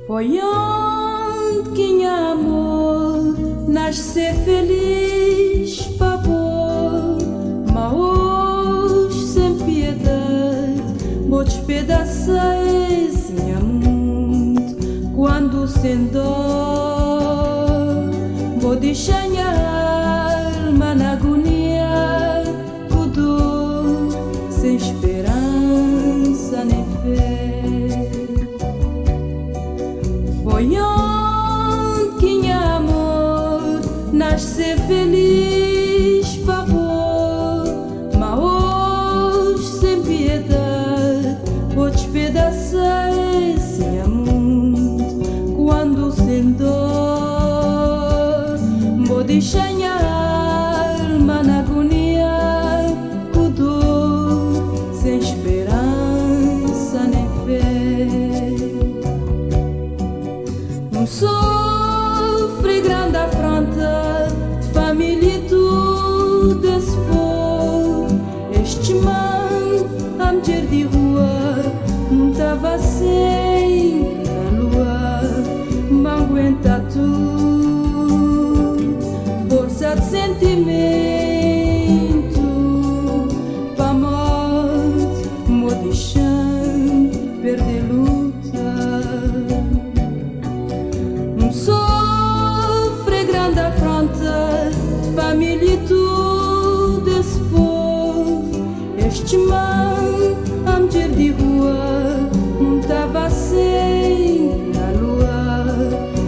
Foi onde ki nha amor nasce feliz pa bo, ma hoje sem piedade bo despedaça esse nha mundo. Quando sem dó bo dixa nha alma na agonia ku dor, sem esperança nem fé. Foi onde ki nha amor nasce feliz pa bo, ma hoje sem piedade bo despedaça esse nha mundo. Quando sem dor bo dixa nha alma na agonia ku dor, sem esperança nem fé. Um sofre grande afronta de família e tudo esse povo. Este man, a mulher de rua, tava sem a lua, mas aguenta tudo. Força de sentimento, pa morte, mo deixando perder luta. Um sofre grande afronta de família e tudo esse povo. Este man, a mulher de rua, tava sem a lua,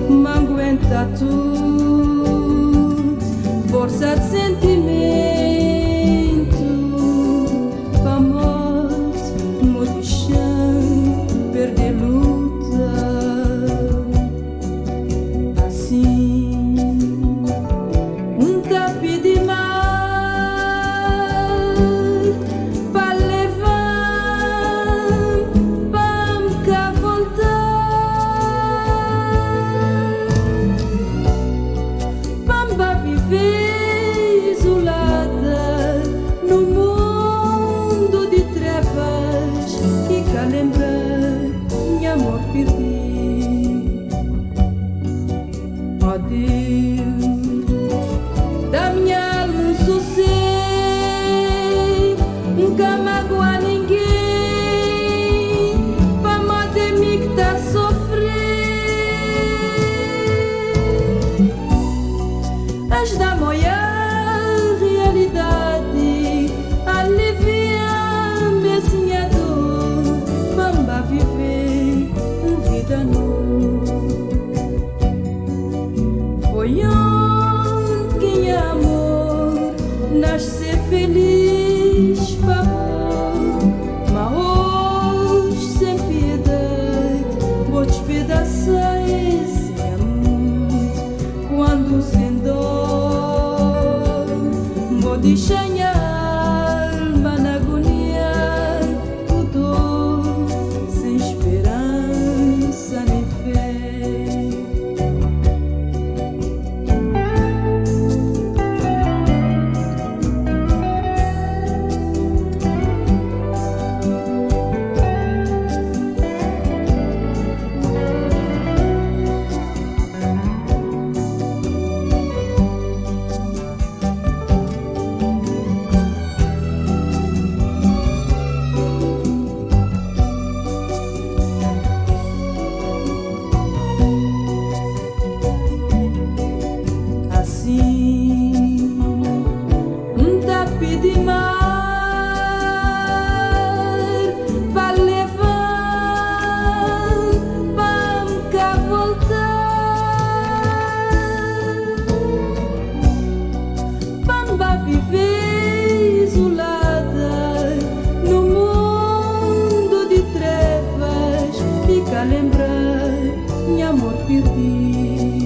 mas aguenta tudo. Força de sentimento, pa morte, mo deixando perder luta. Assim, um tapi de mar pa levar, pa cá voltar, pa viver isolada no mundo de trevas e cá lembrar meu amor perdido. Ó Deus, da minha alma um sossego, nunca magoa ninguém, pa de mim que tá a sofrer. Ajuda-me a olhar a realidade, alivia-me essa minha dor, vamos viver uma vida nova. Foi onde que nha amor nasce feliz pa bo, ma hoje sem piedade vou despedaçar esse amor. Quando sem dor vou deixar minha alma na agonia, com dor, sem esperança nem fé. Assim, um tapi de mar pa levar, pa cá voltar, pa viver isolada no mundo de trevas e cá lembrar meu amor perdido.